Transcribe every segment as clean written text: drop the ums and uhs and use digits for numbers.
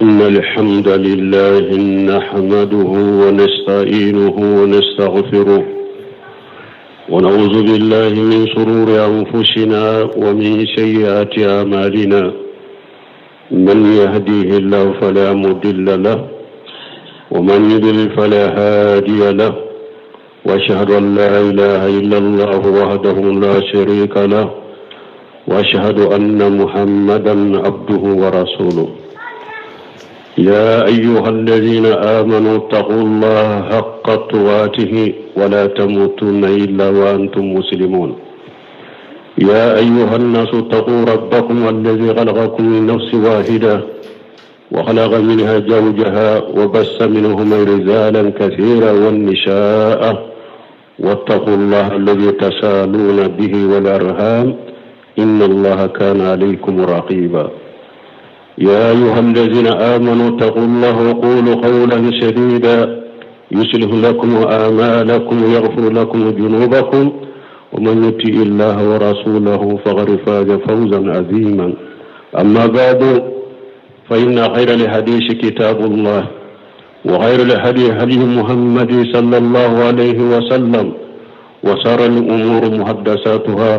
إن الحمد لله نحمده ونستعينه ونستغفره ونعوذ بالله من شرور أنفسنا ومن سيئات أعمالنا من يهديه الله فلا مضل له ومن يضلل فلا هادي له واشهد ان لا اله الا الله وحده لا شريك له واشهد ان محمدا عبده ورسوله يا ايها الذين امنوا اتقوا الله حق تقاته ولا تموتن الا وانتم مسلمون يا ايها الناس اتقوا ربكم الذي خلقكم من نفس واحده وخلق منها زوجها وبث منهما رجالا كثيرا والنساء واتقوا الله الذي تسالون به والارham إن الله كان عليكم رقيبا يا أيها الذين آمنوا اتقوا الله وقولوا قولا سديدا يصلح لكم آمالكم ويغفر لكم ذنوبكم ومن يطع الله ورسوله فقد فاز فوزا عظيما أما بعد فإن خير الحديث كتاب الله وخير الهدي هدي محمد صلى الله عليه وسلم وشر الأمور محدثاتها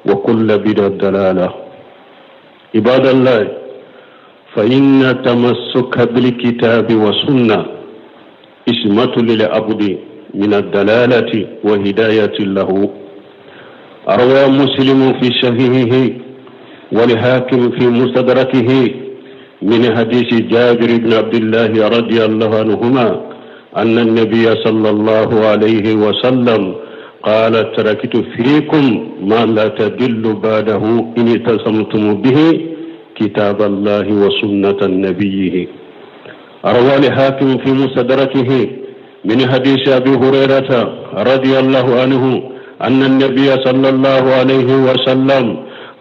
وكل بدعة ضلالة عباد الله فإن تمسك بالكتاب والسنة اسمة للعبد من الدلالة وهداية له أروى مسلم في صحيحه والحاكم في مستدركه من حديث جابر بن عبد الله رضي الله عنهما أن النبي صلى الله عليه وسلم قال تركت فيكم ما لا تدل بعده إن التزمتم به كتاب الله وسنة نبيه روى الحاكم في مستدركه من حديث أبي هريرة رضي الله عنه أن النبي صلى الله عليه وسلم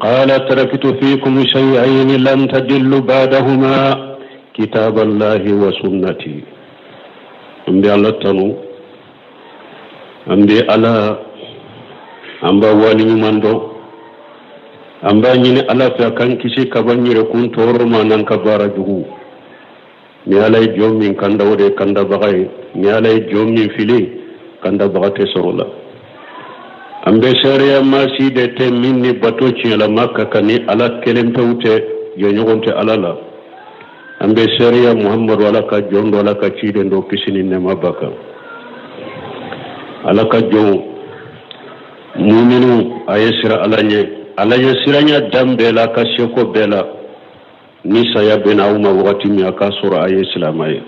قال تركت فيكم شيئين لن تدلوا بعدهما كتاب الله وسنتي an bɛ ala tanu an bɛ ala an b'a waleɲuman dɔn an b'a ɲini ala fɛ a k'an kisi ka bɔ an yɛrɛkun tɔɔrɔ ma n'an ka baara jugu ni ala ye jɔn min kanda o de ye kandabaga ye ni ala ye jɔn min fili kandabaga tɛ sɔrɔ la an bɛ seereya maa si de tɛ min ni bato tiɲɛlama ka kan ni ala kelen pewu tɛ jɛɲɔgɔn tɛ ala la an bɛ seereya muhamadu ala ka jɔn don ala ka ciden don kisi ni nɛɛma b'a kan ala ka jɔnw muminu a ye siran ala ɲɛ ala ɲɛ siranya dan bɛɛ la ka seko bɛɛ la ni saya bɛna aw ma wagati min a k'a sɔrɔ a ye silama ye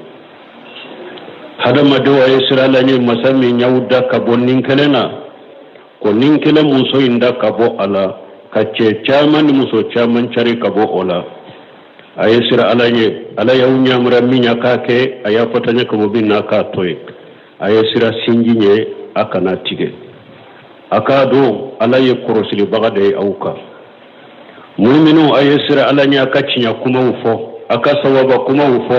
hadamadenw a ye siran ala ɲɛ masa min y'aw da ka bɔ nin kelen na ko nin kelen muso in da ka bɔ a la ka cɛ caman ni muso caman cari ka bɔ o la a ye siran ala ɲɛ ala y'aw yamaruya min ye k'a kɛ a y'a fatanya ka bɔ min na k'a to yen a ye siran sinji ɲɛ a kana tigɛ a k'a dɔn ala ye kɔrɔsilibaga de ye aw kan muminu a ye siran ala ɲɛ a ka tiɲɛ kumaw fɔ a ka sawaba kumaw fɔ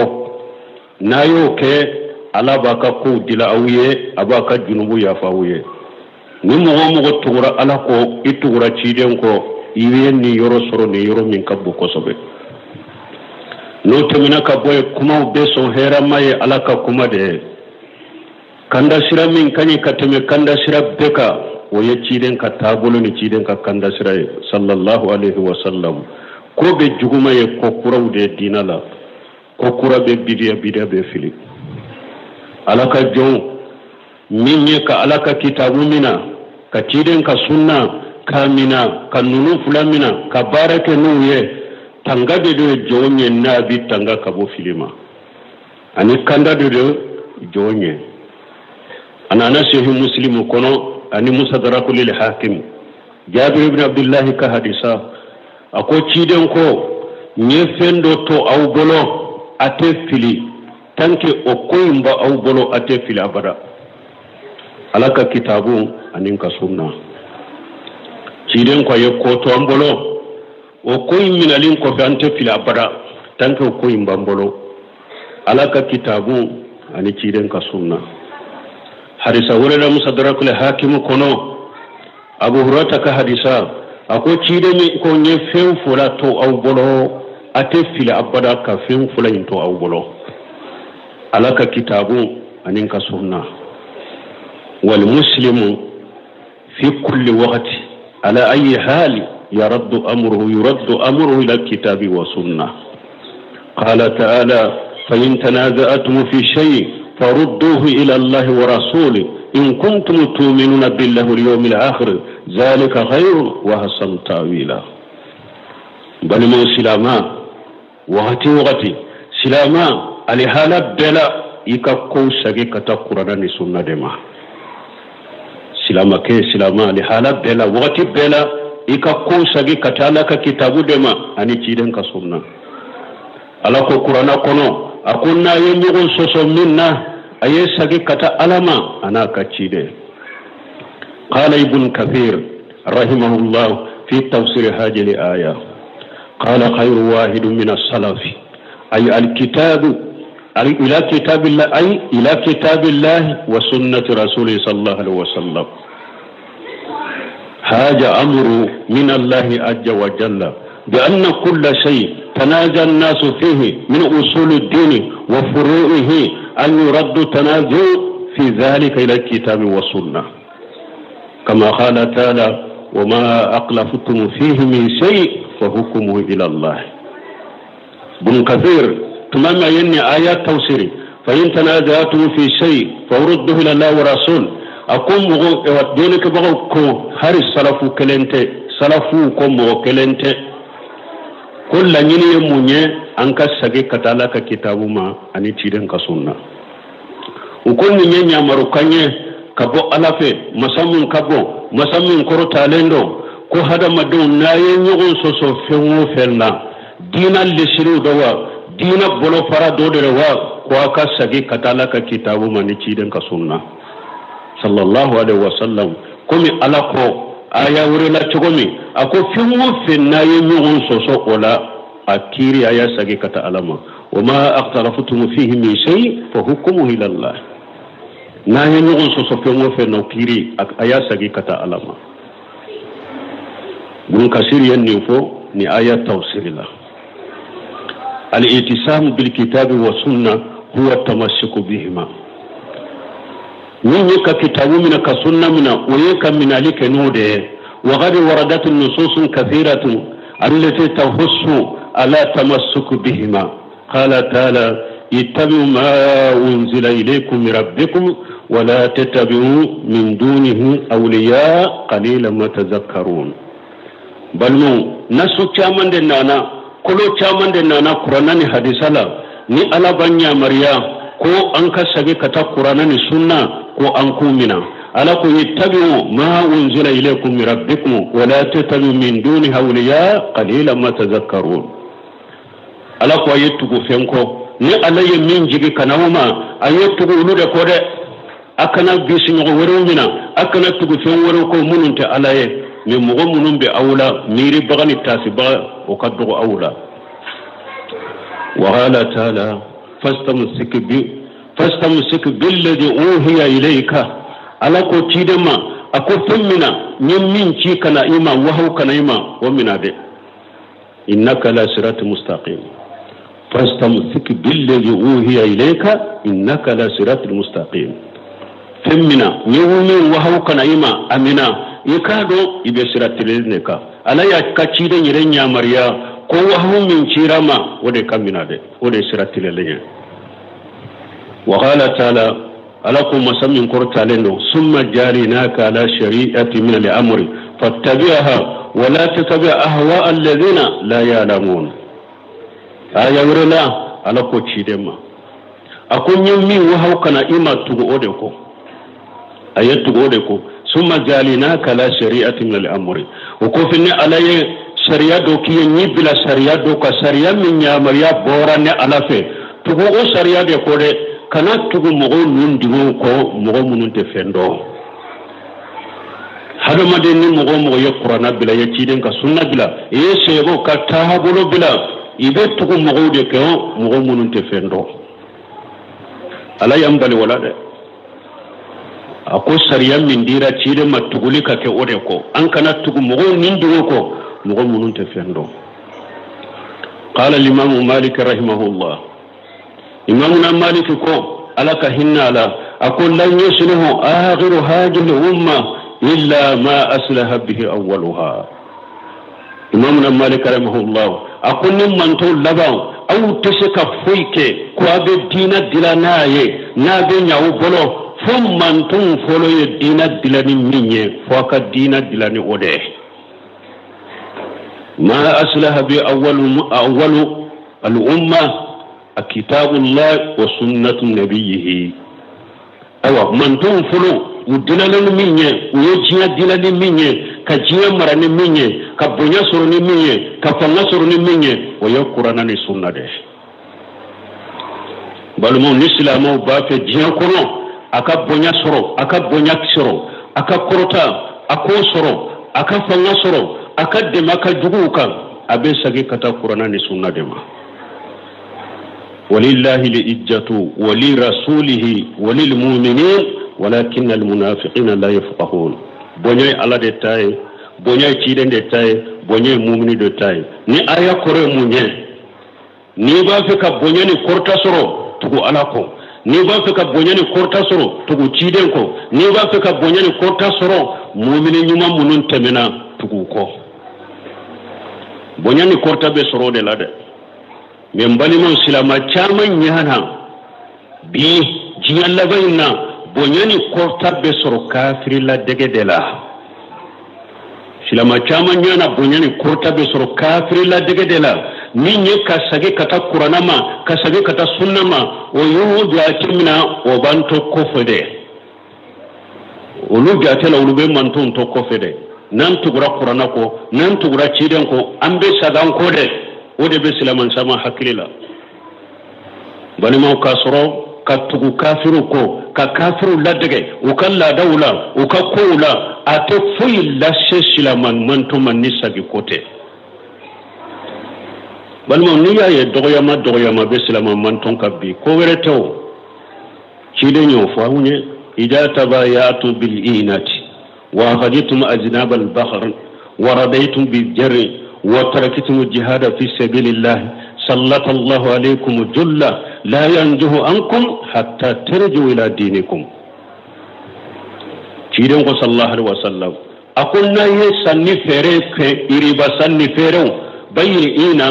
n'a y'o kɛ ala b'a ka kow dila aw ye a b'a ka junubu yafa aw ye ni mɔgɔ o mɔgɔ tugura ala kɔ i tugura ciden kɔ i ye niyɔrɔ sɔrɔ niyɔrɔ min ka bon kosɛbɛ n'o tɛmɛna ka bɔ yen kumaw bɛɛ sɔn hɛrɛma ye ala ka kuma de ye kanda sira min ka ɲi ka tɛmɛ kanda sira bɛɛ kan o ye ciden ka taabolo ni ciden ka kanda sira ye sallallahu alaihi wa sallam ko bɛɛ juguma ye ko kuraw de ye diina la ko kura bɛɛ bidiya bidiya bɛɛ fili ala ka jɔnw min ye ka ala ka kitabu mina ka ciden ka sunna k'a mina ka nunu fila mina ka baara kɛ n'u ye tanga de don jɔn ye n'a bi tanga ka bɔ fili ma ani kanda de don jɔn ye a nana sahihu musilimu kɔnɔ ani musadaraku lil hakim jabir ibn abdullahi ka hadisa a ko ciden ko n ye fɛn dɔ to aw bolo a tɛ fili tant que o ko in b'aw aw bolo a tɛ fili abada ala ka kitabu ani n ka sunna ciden ko a ye ko to an bolo o ko in minɛlen kɔfɛ an tɛ fili abada tant que o ko in b'an bolo ala ka kitabu ani ciden ka sunna hadisa wɛrɛ la musadarakul hakimu kɔnɔ abu hurata ka hadisa a ko ciden min ko n ye fɛn fila to aw bolo A tɛ fili abada ka fɛn fila in to aw bolo, Ala ka kitabu ani ka sunna. Walmuslimu fi kulli waqti ala ayi hali yaraddu amruhu yuraddu amruhu ila kitabi wa sunna. Qala ta'ala: fa in tanaza'tum fi shay farudduhu ila Allahi wa rasuli in kuntum tu'minuna billahi wal yawmil akhir zalika khayrun wa ahsanu ta'wila. Balimaw silama, wagati wagati, silama, alihala bɛɛ la, i ka kow sagi ka taa Kurana ni sunna de ma. Silamakɛ, silama, alihala bɛɛ la, wagati bɛɛ la, i ka kow sagi ka taa Ala ka kitabu de ma ani ciden ka sunna. Ala ko Kurana kɔnɔ, a ko n'a ye ɲɔgɔn sɔsɔ min na, a ye sagi ka taa Ala ma a n'a ka ciden. Qala Ibn Kathir rahimahullah fi tafsir hadhihi aya: qala khayru wahid min as-salafi ay al-kitabu ila kitabillah, ay ila kitabillah wa sunnati rasulih sallallahu alaihi wasallam. هذا أمر من الله عز وجل بأن كل شيء تنازع الناس فيه من أصول الدين وفروعه أن يرد تنازع في ذلك إلى الكتاب والسنة، كما قال تعالى: وما أقلفتم فيه من شيء فحكمه إلى الله. بن كثير تمام يني آيات توسيري: فإن تنازعتم في شيء فردوه إلى الله ورسول. A ko mɔgɔ dɔnnikɛbagaw ko hari salafu kelen tɛ, salafu ko mɔgɔ kelen tɛ, ko laɲini ye mun ye? An ka sagi ka taa Ala ka kitabu ma ani ciden ka sunna. U ko nin ye ɲamarukan ye ka bɔ Ala fɛ, masa min ka bon, masa min kɔrɔtalen don, ko hadamadenw, n'a ye ɲɔgɔn sɔsɔ fɛn o fɛn na, diina lesiriw dɔ wa, diina bolofara dɔ de wa, ko a ka sagi ka taa Ala ka kitabu ma ni ciden ka sunna sallallahu alaihi wasallam. Komi Ala ko aya wɛrɛ la cogo min, a ko fɛn o fɛn n'a ye ɲɔgɔn sɔsɔ o la, a kiiri, a y'a sagi ka taa Ala ma. Wa ma akhtalafutum fihi min shay fa hukmuhu ila Allah. N'a ye ɲɔgɔn sɔsɔ fɛn o fɛn na, o kiiri, a y'a sagi ka taa Ala ma. Bun Kasir ye nin fɔ ni aya tafsiri la. Al-i'tisamu bil kitabi wa sunna huwa tamassuku bihima. Min ye ka kitabu mina ka sunna mina, o ye ka minali kɛ n'o de ye. Waqad waradat nususun kathiratun allati tahussu ala tamassuku bihima. Qala ta'ala: ittabi'u ma unzila ilaykum min rabbikum wala tattabi'u min dunihi awliya qalilan ma tazakkarun. Balimaw, nasu caman de nana, kolo caman de nana Kuranna ni hadisa la, ni Ala b'an yamaruya ko an ka sagi ka taa Kuranna ni sunna, ko an k'u mina. Ala ko: ittabi'u ma unzila ilaykum min rabbikum wala tattabi'u min dunihi awliya qalilan ma tazakkarun. Ala ko a ye tugu fɛn kɔ ni Ala ye min jigi ka na aw ma, a ye tugu olu de kɔ dɛ. A kana bisiɲɔgɔn wɛrɛw mina, a kana tugu fɛn wɛrɛw kɔ minnu tɛ Ala ye. Mɛ mɔgɔ minnu bɛ aw la, miiribaga ni taasibaga, o ka dɔgɔ aw la. Wa qala ta'ala: fastamsik billadhi uhiya ilayka. Ala ko ciden ma, a ko fɛn min na n ye min ci ka na i ma, wahaw ka na i ma, o mina dɛ. Innaka ala sirati mustaqim. Fastamsik billadhi uhiya ilayka innaka ala sirati mustaqim. Fɛn min na n ye min wahaw ka na i ma, a mina, i k'a dɔn i bɛ sira telen de kan. Ala y'a ka ciden yɛrɛ yamaruya ko wahaw min cira ma, o de ka mina dɛ, o de ye sira tilenlen ye. Wa qala ta'ala, Ala ko, masa min kɔrɔtalen don: summa jalinaka ala shari'ati min al-amri fattabi'ha wa la tattabi' ahwa alladhina la ya'lamun. Aya wɛrɛ la, Ala ko ciden ma, a ko n ye min wahaw ka na i ma, tugu o de kɔ, a ye tugu o de kɔ. Summa jalinaka ala shari'ati min al-amri. O kɔfɛ, ni Ala ye sariya dɔ k'i ye, n y'i bila sariya dɔ kan, sariya min yamaruya bɔra ne Ala fɛ, tugu o sariya de kɔ dɛ. Kana tugu mɔgɔw nun digiw kɔ, mɔgɔ minnu tɛ fɛn dɔn. Hadamaden ni mɔgɔ o mɔgɔ ye Kuranna bila, i ye ciden ka sunna bila, i ye sahabaw ka taabolo bila, i bɛ tugu mɔgɔw de kɔ, mɔgɔ minnu tɛ fɛn dɔn. Ala y'an bali wala dɛ. A ko sariya min dira ciden ma, tuguli ka kɛ o de kɔ, an kana tugu mɔgɔw nin dugu kɔ, mɔgɔ minnu tɛ fɛn dɔn. Qala al-imamu Malik rahimahullah, imamuna Malik ko, Ala ka hinɛ a la, a ko lan yuslihu akhiru hadhihi al-umma illa ma aslaha bihi awwaluha. Imamuna Malik rahimahullah a ko ni mantɔn laban, aw tɛ se ka foyi kɛ ko a bɛ diinɛ dilan n'a ye, n'a bɛ ɲɛ aw bolo, fo mantɔn fɔlɔ ye diinɛ dilan ni min ye, fo a ka diinɛ dilan ni o de ye. Ma aslaha bi awwalu al-umma kitabullah wa sunnatu nabiyyihi. Ayiwa, mantɔn fɔlɔ, u dilala ni min ye, u ye diɲɛ dila ni min ye, ka diɲɛ mara ni min ye, ka bonya sɔrɔ ni min ye, ka fanga sɔrɔ ni min ye, o ye kuranna ni sunna de ye. Balimaw, ni silamɛw b'a fɛ diɲɛ kɔnɔ a ka bonya sɔrɔ, a ka bonya sɔrɔ, a ka kɔrɔta, a k'o sɔrɔ, a ka fanga sɔrɔ, a ka dɛmɛ a ka juguw kan, a bɛ segin ka taa kuranna ni sunna de ma. Walillahi al-izzatu wa li rasulihi wa lil mu'minin walakinna al-munafiqina la yafqahun. Bonya ye Ala de ta ye, bonya ye ciden de ta ye, bonya ye mumini de ta ye. Ni aya kɔrɔ ye mun ye? N'i b'a fɛ ka bonya ni kɔrɔta sɔrɔ, tugu Ala kɔ. N'i b'a fɛ ka bonya ni kɔrɔta sɔrɔ, tugu ciden kɔ. N'i b'a fɛ ka bonya ni kɔrɔta sɔrɔ, mumini ɲuman minnu tɛmɛna, tugu u kɔ. Bonya ni kɔrɔta bɛ sɔrɔ o de la dɛ. Mɛ n balimaw, silama caman ɲana bi diɲɛ laban in na, bonya ni kɔrɔta bɛ sɔrɔ kafiri ladege de la. Silama caman ɲana, bonya ni kɔrɔta bɛ sɔrɔ kafiri ladege de la. Min ye ka segin ka taa kuranna ma, ka segin ka taa sunna ma, o y'u jate minɛ, o b'an to kɔfɛ dɛ. Olu jate la, olu bɛ mantɔnw to kɔfɛ dɛ. N'an tugura kuranna kɔ, n'an tugura ciden kɔ, an bɛ segin an kɔ dɛ. O de bɛ silaman caman hakili la, balimaw, k'a sɔrɔ ka tugu kafiriw kɔ, ka kafiriw ladege u ka laadaw la, u ka kow la, a tɛ foyi lase silaman mantɔn ma ni sagi ko tɛ. Balimaw, n'i y'a ye dɔgɔyama dɔgɔyama bɛ silaman mantɔn kan bi, ko wɛrɛ tɛ o. Ciden y'o fɔ anw ye: ida tabaya'tum bil inati wa akhadtum aznab al bakhr wa radaytum bil jarri wa taraktum jihada fi sabilillah, sallata Allahu alaykum julla la yanjuhu ankum hatta tarji'u ila dinikum. Ciden ko sallallahu alaihi wasallam, a ko n'a ye sanni feere kɛ, iriba sanni feerew bayil ina,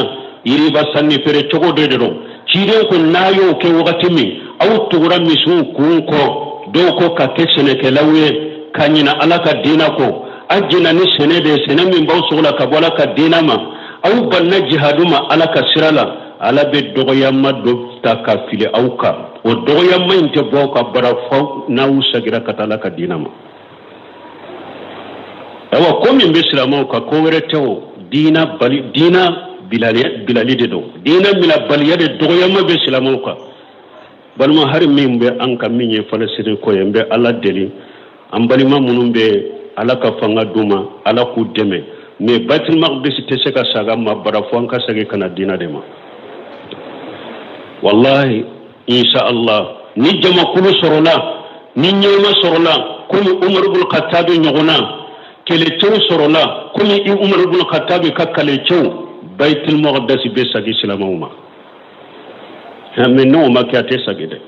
iriba sanni feere cogo dɔ de don. Ciden ko n'a y'o kɛ wagati min, aw tugura misiw kun kɔ, dɔw ko ka kɛ sɛnɛkɛlaw ye, ka ɲina Ala ka diina kɔ, a jɛnna ni sɛnɛ de ye, sɛnɛ min b'aw sogo la ka bɔ Ala ka diina ma, aw banna jihadu ma Ala ka sira la, Ala bɛ dɔgɔyama dɔ ta ka fili aw kan. O dɔgɔyama in tɛ bɔ aw kan bara fo n'aw segira ka taa Ala ka diina ma. Ayiwa, ko min bɛ silamɛw kan, ko wɛrɛ tɛ o, diina bali, diina bilali de don, diina minabaliya de dɔgɔyama bɛ silamɛw kan. Balima, hari min bɛ an kan, min ye Falasini ko ye, n bɛ Ala deli, an balima minnu bɛ, Ala ka fanga d'u ma, Ala k'u dɛmɛ. Mais Baitul Maqdis tɛ se ka saga ma bara fo an ka segin ka na diina de ma. Wallahi, insha Allah, ni jamakulu sɔrɔla, ni ɲɛma sɔrɔla komi Umar ibn Khattabi ɲɔgɔnna, kɛlɛcɛw sɔrɔla komi i Umar ibn Khattabi ka kɛlɛcɛw, Baitul Maqdis bɛ sagi silamɛw ma. Mais n'o ma kɛ, a tɛ sagi dɛ.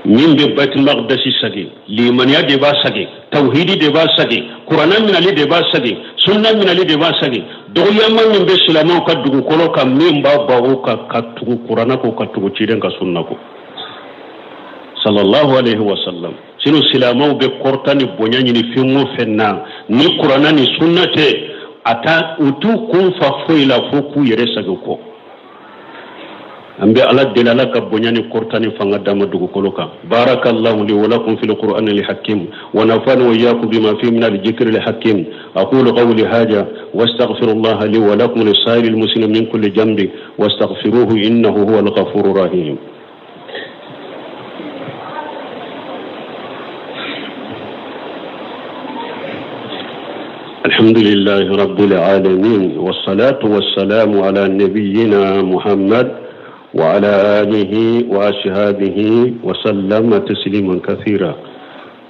Min bɛ Baitul Maqdis sagi, limaniya de b'a sagi, tawhidi de b'a sagi, kuranna minali de b'a sagi, sunna minali de b'a sagi. Dɔgɔyama min bɛ silamɛw ka dugukolo kan, min b'a ban o kan ka tugu kuranna kɔ, ka tugu ciden ka sunna kɔ sallallahu alaihi wa sallam. Sinon silamɛw bɛ kɔrɔta ni bonya ɲini fɛn o fɛn na, ni kuranna ni sunna tɛ, a ta u t'u kun fa foyi la fo k'u yɛrɛ sagi kɔ. An bɛ Ala deli, Ala ka bonya ni kɔrɔta ni fanga d'an ma dugukolo kan. Barakallahu li wa lakum fil qur'ani al hakim wa nafa'ani wa iyyakum bima fihi min al dhikri al hakim. Aqulu qawli hadha wa astaghfirullaha li wa lakum li sa'iril muslimin min kulli dhanbi wastaghfiruhu innahu huwal ghafurur rahim. الحمد لله رب العالمين، والصلاة والسلام على نبينا محمد وعلى آله وأصحابه وسلم تسليما كثيرا.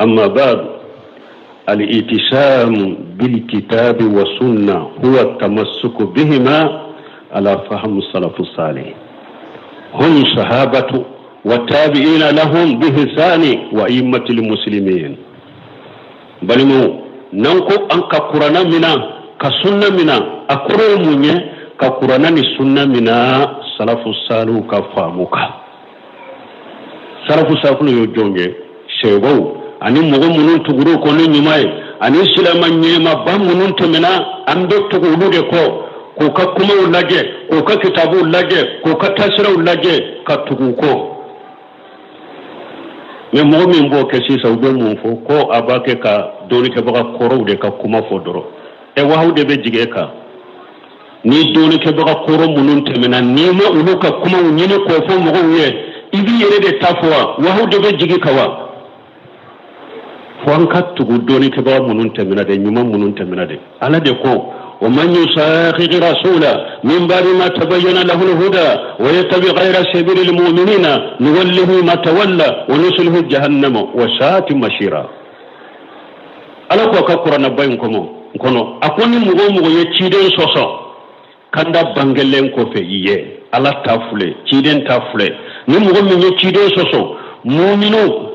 أما بعد، الاعتصام بالكتاب والسنة هو التمسك بهما. ala fahamu salafu salih hum sahabatu wa tabi'ina lahum bihsani wa a'immatil muslimin. Balimaw, n'an ko an ka kurana mina ka sunna mina, a kɔrɔ ye mun ye? Ka kurana ni sunna mina salafu salihu ka faamu kan. Salafu salihu ye jɔn ye? Sahabaw ani mɔgɔ minnu tugur'u kɔ ni ɲuman ye, ani silama ɲɛmaba minnu tɛmɛna, an bɛ tugu olu de kɔ, k'u ka kumaw lajɛ, k'u ka kitabuw lajɛ, k'u ka taasiraw lajɛ, ka tugu u kɔ. Mɛ mɔgɔ min b'o kɛ sisan, u bɛ mun fɔ? Ko a b'a kɛ ka dɔnnikɛbaga kɔrɔw de ka kuma fɔ dɔrɔn. Ɛ, wahawu de bɛ jigin e kan. Ni dɔnnikɛbaga kɔrɔ minnu tɛmɛna, n'i ma olu ka kumaw ɲini k'o fɔ mɔgɔw ye, i b'i yɛrɛ de ta fɔ wa? Wahawu de bɛ jigin kan wa? Fo an ka tugu dɔnnikɛbaga minnu tɛmɛna de, ɲuman minnu tɛmɛna de. Ala de ko: wa man yusaqiqi rasula min ba'di ma tabayyana lahu al-huda wa yattabi ghayra sabili al-mu'minina nuwallihi ma tawalla wa nuslihi jahannama wa sa'at masira. Ala ko a ka kuranaba in kɔnɔ, a ko ni mɔgɔ o mɔgɔ ye ciden sɔsɔ kanda bangelen kɔfɛ i ye, Ala ta filɛ, ciden ta filɛ, ni mɔgɔ min ye ciden sɔsɔ, muminu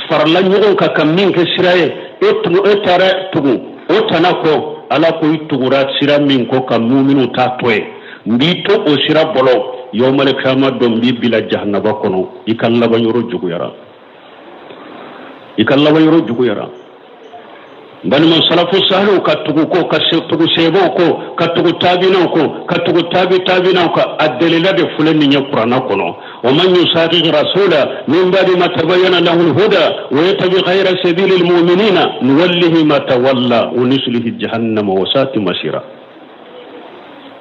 farala ɲɔgɔn kan ka min kɛ sira ye, e tugu, e taara tugu o tana kɔ, Ala ko i tugura sira min kɔ ka muminu ta to ye, n b'i to o sira bolo, yawmal kiyama don n b'i bila jahanaba kɔnɔ. I ka laban yɔrɔ juguyara, i ka laban yɔrɔ juguyara. Balima, salafu salihu ka tugu kɔ, ka tugu sahabaw kɔ, ka tugu tabinaw kɔ, ka tugu tabi tabinaw kɔ, a delila de filɛ nin ye kuranna kɔnɔ: wa man yusaqiqi rasula min ba'di ma tabayyana lahu al-huda wa yattabi ghayra sabili al-mu'minina nuwallihi ma tawalla wa nuslihi jahannama wa sa'at masira.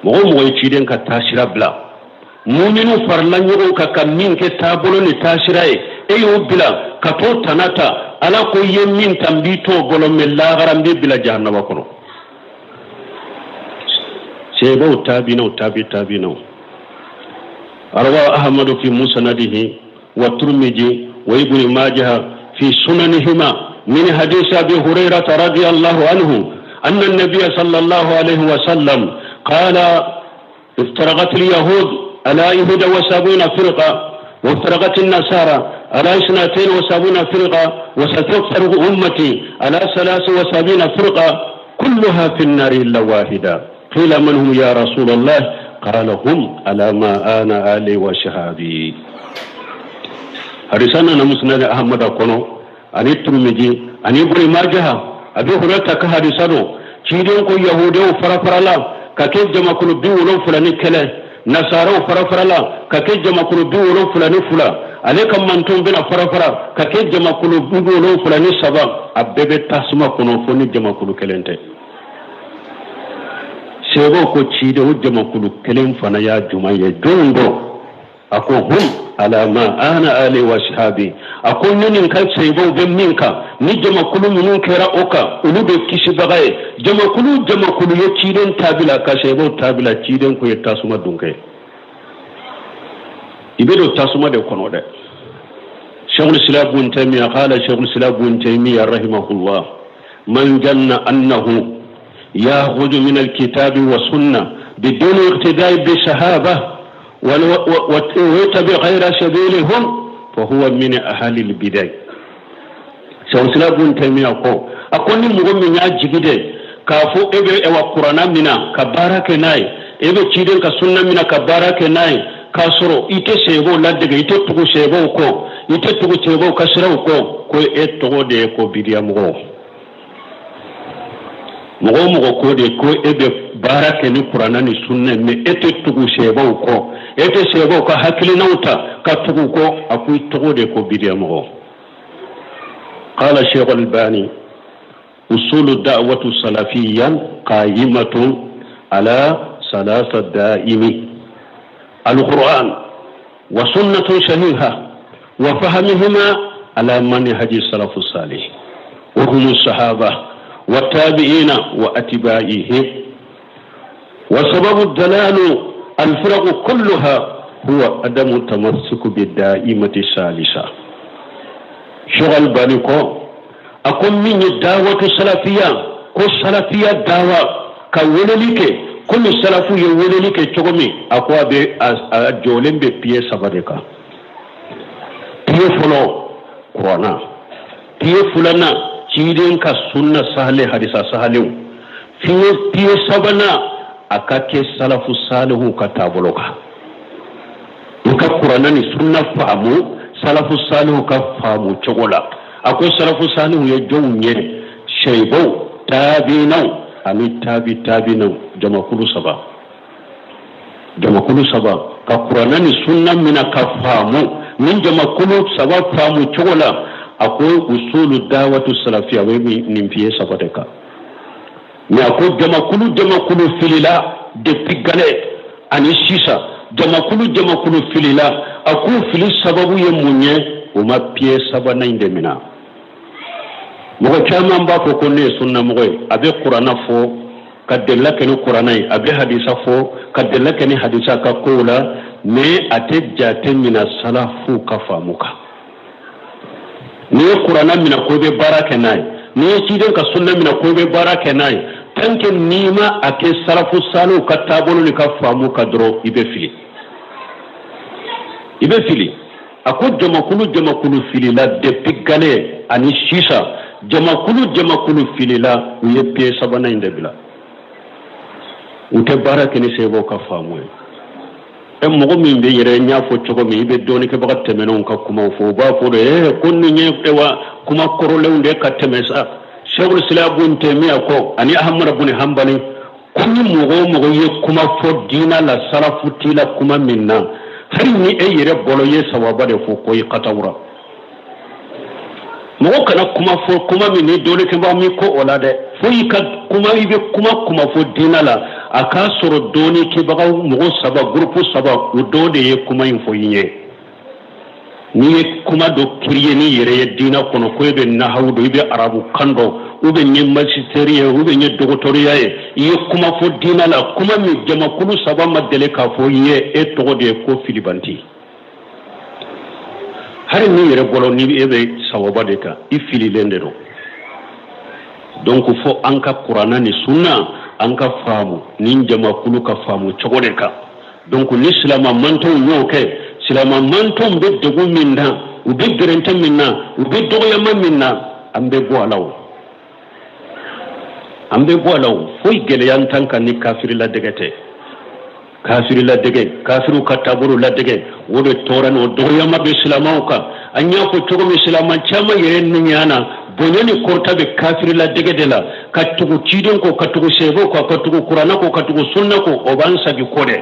Mɔgɔ o mɔgɔ ye ciden ka taasira bila, muminu farala ɲɔgɔn kan ka min kɛ taabolo ni taasira ye, e y'o bila ka t'o tana ta, Ala ko i ye min ta, n b'i t'o bolo, mɛ lahara n b'i bila jahanaba kɔnɔ. Sahabaw, tabinaw, tabi tabinaw. Rawa Ahmadu fi musnadihi wa Turmiji wa Ibn Majah fi sunanihima min hadisi Abi Hurairata radiyallahu anhu anna an-nabiy sallallahu alayhi wa sallam qala: افترقت اليهود على 71 فرقة، وافترقت النصارى على 72 فرقة، وستفترق أمتي على 73 فرقة، كلها في النار إلا واحدة. قيل: من هم يا رسول الله؟ قال: هم على ما أنا عليه وأصحابي. Hadisa nana Musnad Ahmad kɔnɔ ani Turmiji ani Ibn Majah, Abi Hurairah ka hadisa don. Ciden ko yahudiw fara farala ka kɛ jamakulu 71, nasaraw fara farala ka kɛ jamakulu 72, ale ka mantonw bɛna fara fara ka kɛ jamakulu 73, a bɛɛ bɛ tasuma kɔnɔ fo ni jamakulu kelen tɛ. Sahabaw ko: ciden, o jamakulu kelen fana y'a jumɛn ye? Jɔn don? A ko: hum ala ma ana alayhi wa ashabi. A ko ne ni n ka sahabaw bɛ min kan, ni jamakulu minnu kɛra o kan, olu de kisibaga ye. Jamakulu jamakulu ye ciden tabila ka sahabaw tabila, ciden ko ye tasuma dun kɛ, i bɛ don tasuma de kɔnɔ dɛ. Sheikhul Islam Ibn Taymiyyah, qala Sheikhul Islam Ibn Taymiyyah rahimahullah: man janna annahu يأخذ من الكتاب والسنة بدون اقتداء بالصحابة ويتبع غير سبيلهم فهو من أهل البدع. Sheikhul Islam Ibn Taymiyyah ko, a ko ni mɔgɔ min y'a jigi de k'a fɔ e bɛ ɛwa kuranna mina ka baara kɛ n'a ye, e bɛ ciden ka sunna mina ka baara kɛ n'a ye, k'a sɔrɔ i tɛ sahabaw ladege, i tɛ tugu sahabaw kɔ, i tɛ tugu sahabaw ka siraw kɔ, ko e tɔgɔ de ye ko bidiya mɔgɔw. Mɔgɔ o mɔgɔ ko de ko e bɛ baara kɛ ni kuranna ni sunna, mɛ e tɛ tugu sahabaw kɔ, e tɛ sahabaw ka hakilinaw ta ka tugu kɔ, a ko i tɔgɔ de ko bidiya mɔgɔ. قال الشيخ الألباني: أصول الدعوة السلفية قائمة على ثلاثة دعائم: القرآن وسنة صحيحة وفهمهما على منهج السلف الصالح، وهم الصحابة والتابعين وأتباعهم. وسبب الضلال الفرق كلها هو عدم التمسك بالدعيمة الثالثة. Sheikh Albani ko, a ko min ye dawatu salafiya ko, salafiya dawa ka weleli kɛ ko Komi salafu ye weleli kɛ cogo min, a ko a bɛ a jɔlen bɛ piye saba de kan. Piye fɔlɔ, kuranna. Piye filanan, ciden ka sunna sahale, hadisa sahalenw. Piye sabanan, a ka kɛ salafu salihu ka taabolo kan. I ka kuranna ni sunna faamu salafu salihu ka faamu cogo la. A ko salafu salihu ye jɔnw ye? Sahabaw, taabinaw ani taabi taabinaw, jamakulu saba, jamakulu saba ka kuranna ni sunna mina ka faamu nin jamakulu saba faamu cogo la. A ko usulu dawatu salafiya bɛ nin piye saba de kan. Mais a ko jamakulu jamakulu filila depuis gale ani sisan, jamakulu jamakulu filila. A k'u fili sababu ye mun ye? U ma piye sabanan in de mina. Mɔgɔ caman b'a fɔ ko ne ye sunnamɔgɔ ye, a bɛ kuranna fɔ ka delila kɛ ni kuranna ye, a bɛ hadisa fɔ ka delila kɛ ni hadisa ka kow la, mais a tɛ jate mina salafu ka faamu kan. N'i ye kuranna minɛ ko i bɛ baara kɛ n'a ye, n'i ye ciden ka sunna minɛ ko i bɛ baara kɛ n'a ye, tant que n'i ma a kɛ salafu saliw ka taabolo ni ka faamu kan dɔrɔn, i bɛ fili, i bɛ fili. A ko jamakulu jamakulu filila depuis gale ani sisan, jamakulu jamakulu filila, u ye piye sabanan in de bila, u tɛ baara kɛ ni sahabaw ka faamu ye. Ɛ, mɔgɔ min bɛ yɛrɛ, n y'a fɔ cogo min, i bɛ dɔɔnikɛbaga tɛmɛnenw ka kumaw fɔ, u b'a fɔ de ee ko nin ye ewa kuma kɔrɔlenw de ka tɛmɛ sa. Sɛkul Islam bun Tɛmiya kɔ ani Ahamada bun Hanbali ko ni mɔgɔ o mɔgɔ ye kuma fɔ diina la, salafu t'i la kuma min na, hali ni e yɛrɛ bolo ye sawaba de fɔ, ko i katawura. Mɔgɔ kana kuma fɔ kuma min ni dɔɔnikɛbaa min ko o la dɛ, fo i ka kuma, i bɛ kuma kuma fɔ diina la, a k'a sɔrɔ dɔɔnikɛbagaw mɔgɔ saba, gurupu saba, u dɔ de ye kuma in fɔ i ye. N'i ye kuma dɔ créer n'i yɛrɛ ye diina kɔnɔ, ko e bɛ nahawu dɔn, i bɛ arabu kan dɔn, ou bien n ye masitɛri ye, ou bien n ye dɔgɔtɔrɔya ye, i ye kuma fɔ diina la, kuma min jamakulu saba ma deli k'a fɔ i ye, e tɔgɔ de ye ko filibanti. Hali n'i yɛrɛ bolo ni e bɛ sawaba de kan, i fililen de don. Donc fo an ka kuranna ni sunna an ka faamu ni jamakulu ka faamu cogo de kan. Donc ni silama mantɔnw y'o kɛ, silama mantɔnw bɛ degun min na, u bɛ gɛrɛntɛ min na, u bɛ dɔgɔyama min na, an bɛ bɔ a la o, an bɛ bɔ a la o. Foyi gɛlɛya t'an kan ni kafiri ladɛgɛ tɛ. Kafiri ladɛgɛ, kafiriw ka taabolo ladɛgɛ, o de tɔɔrɔ ni o dɔgɔyama bɛ silamɛw kan. An y'a fɔ cogo min, silamɛ caman yɛrɛ ni ɲɛ na, bonya ni kɔrɔta bɛ kafiri ladɛgɛ de la, ka tugu ciden kɔ, ka tugu sahabaw kɔ, ka tugu kuranɛ kɔ, ka tugu sunna kɔ, o b'an sagi kɔ dɛ.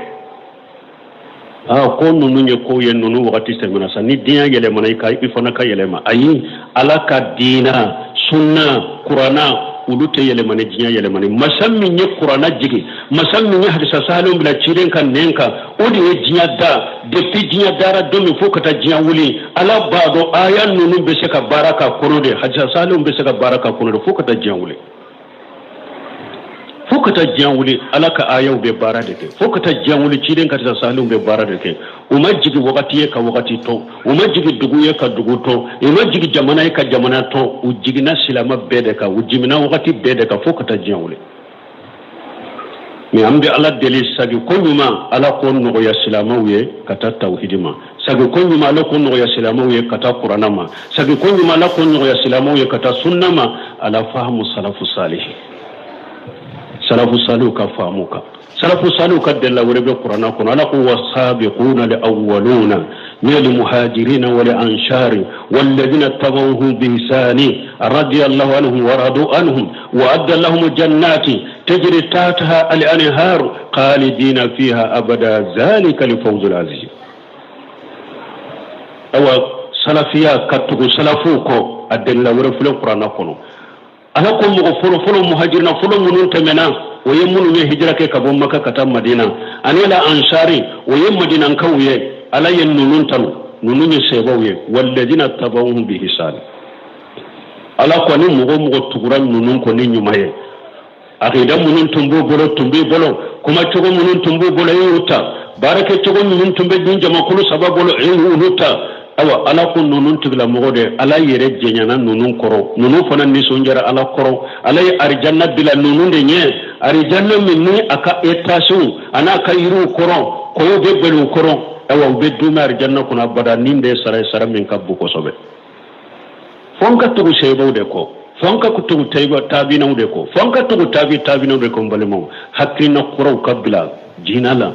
Aa, ko ninnu ye kow ye, ninnu wagati tɛmɛna sa. Ni diɲɛ yɛlɛmana, i ka i fana ka yɛlɛma. Ayi, Ala ka diina, sunna, kuranna, olu tɛ yɛlɛma ni diɲɛ yɛlɛmani. Masa min ye kuranna jigin, masa min ye hadisa sahalenw bila ciden ka nɛn kan, o de ye diɲɛ da. Depuis diɲɛ dara don min fo ka taa diɲɛ wuli, Ala b'a dɔn aya ninnu bɛ se ka baara k'a kɔnɔ de, hadisa sahalenw bɛ se ka baara k'a kɔnɔ de fo ka taa diɲɛ wuli, fo ka taa diɲɛ wuli. Ala ka ayaw bɛ baara de kɛ fo ka taa diɲɛ wuli, ciden ka hadisa sahalenw bɛ baara de kɛ. U ma jigin wagati ye ka wagati to, u ma jigin dugu ye ka dugu to, u ma jigin jamana ye ka jamana to, u jiginna silama bɛɛ de kan, u jiginna wagati bɛɛ de kan fo ka taa diɲɛ wuli. Mais an bɛ Ala deli, sagi ko ɲuman, Ala k'o nɔgɔya silamɛw ye ka taa tawhidi ma. Sagi ko ɲuman, Ala k'o nɔgɔya silamɛw ye ka taa kuranna ma. Sagi ko ɲuman, Ala k'o nɔgɔya silamɛw ye ka taa sunna ma, ala fahamu salafu salih, salafu salihu ka faamu kan. Salafu salihu ka delila wɛrɛ bɛ kuranna kɔnɔ. Ala ko wasabiquna al awwaluna min al muhajirina wal ansari walladhina tabauhum bi ihsani radiyallahu anhum wa radu anhum wa adda lahum jannati tajri tahtaha al anharu khalidina fiha abada zalika al fawzul azim. Awa, salafiya, ka tugu salafuw kɔ, a delila wɛrɛ filɛ kuranna kɔnɔ. Ala ko mɔgɔ fɔlɔfɔlɔ, muhajirina fɔlɔ minnu tɛmɛna, o ye minnu ye hijira kɛ ka bɔ Maka ka taa Madina, ani la ansari, o ye madinankaw ye. Ala ye ninnu tanu, ninnu ye sebaw ye. Walladina tabauhum bi ihsani, Ala ko ni mɔgɔ mɔgɔ tugura ninnu kɔ ni ɲuman ye, akida minnu tun b'u bolo tun b'i bolo, kuma cogo minnu tun b'u bolo, e y'u ta, baarakɛ cogo minnu tun bɛ nin jamakulu saba bolo, e y'olu ta. Awa, Ala ko ninnu tigilamɔgɔ de, Ala yɛrɛ jɛɲana ninnu kɔrɔ, ninnu fana nisɔndiyara Ala kɔrɔ, Ala ye arijanna bila ninnu de ɲɛ. Arijanna min ni a ka etaziw a n'a ka yiriw kɔrɔ, kɔw bɛ gbɛlɛ u kɔrɔ. Ayiwa, u bɛ duumɛ arijanna kɔnɔ abada. Nin de ye sara ye, sara min ka bon kosɛbɛ. Fo an ka tugu seyibaw de kɔ, fo an ka tugu taabinaw de kɔ, fo an ka tugu tabi taabinaw de kɔ. N balimaw, hakilina kuraw ka bila diinɛ la.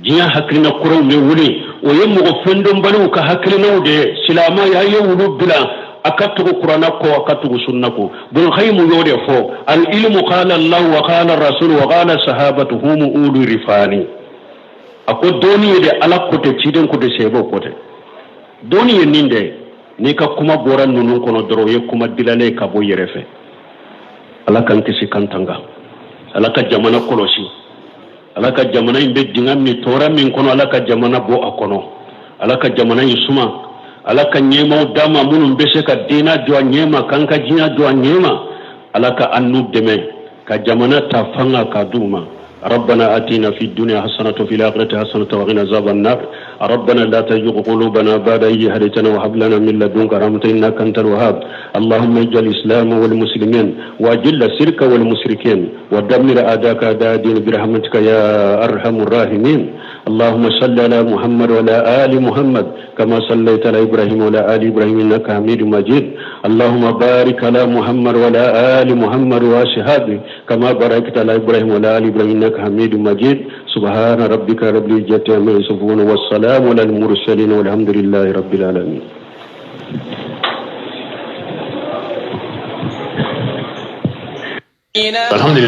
Diɲɛ hakilina kuraw bɛ wuli, o ye mɔgɔ fɛndɔnbaliw ka hakilinaw de ye. Silamɛya ye wulu bila a ka tugu kuranna kɔ, a ka tugu sunna kɔ. Bulkayimu y'o de fɔ: al ilmu qala Allah wa qala rasul wa qala sahabatu humu ulu rifani. A ko dɔnni ye de Ala ko tɛ, ciden ko tɛ, seyibaw ko tɛ. Dɔnni ye nin de ye. N'i ka kuma bɔra ninnu kɔnɔ dɔrɔn, o ye kuma dilalen ye ka bɔ yɛrɛ fɛ. Ala k'an kisi k'an tanga. Ala ka jamana kɔlɔsi. Ala ka jamana in bɛ dingɛ min, tɔɔrɔ min kɔnɔ, Ala ka jamana bɔ a kɔnɔ. Ala ka jamana in suma. Ala ka ɲɛmaw d'an ma minnu bɛ se ka diinɛ jɔ a ɲɛma, k'an ka diɲɛ jɔ a ɲɛma. Ala ka an n'u dɛmɛ ka jamana ta fanga k'a d'u ma. ربنا آتنا في الدنيا حسنة وفي الآخرة حسنة وقنا عذاب النار. ربنا لا تزغ قلوبنا بعد إذ هديتنا وهب لنا من لدنك رحمة إنك أنت الوهاب. اللهم اجعل الإسلام والمسلمين، وأذل الشرك والمشركين، ودمر أعداءك أعداء الدين برحمتك يا أرحم الراحمين. اللهم صل على محمد وعلى آل محمد كما صليت على إبراهيم وعلى آل إبراهيم إنك حميد مجيد. اللهم بارك على محمد وعلى آل محمد وأصحابه كما باركت على إبراهيم وعلى آل إبراهيم إنك حميد مجيد. سبحان ربك رب العزة عما يصفون، والسلام على المرسلين، والحمد لله رب العالمين. Alhamdulillah.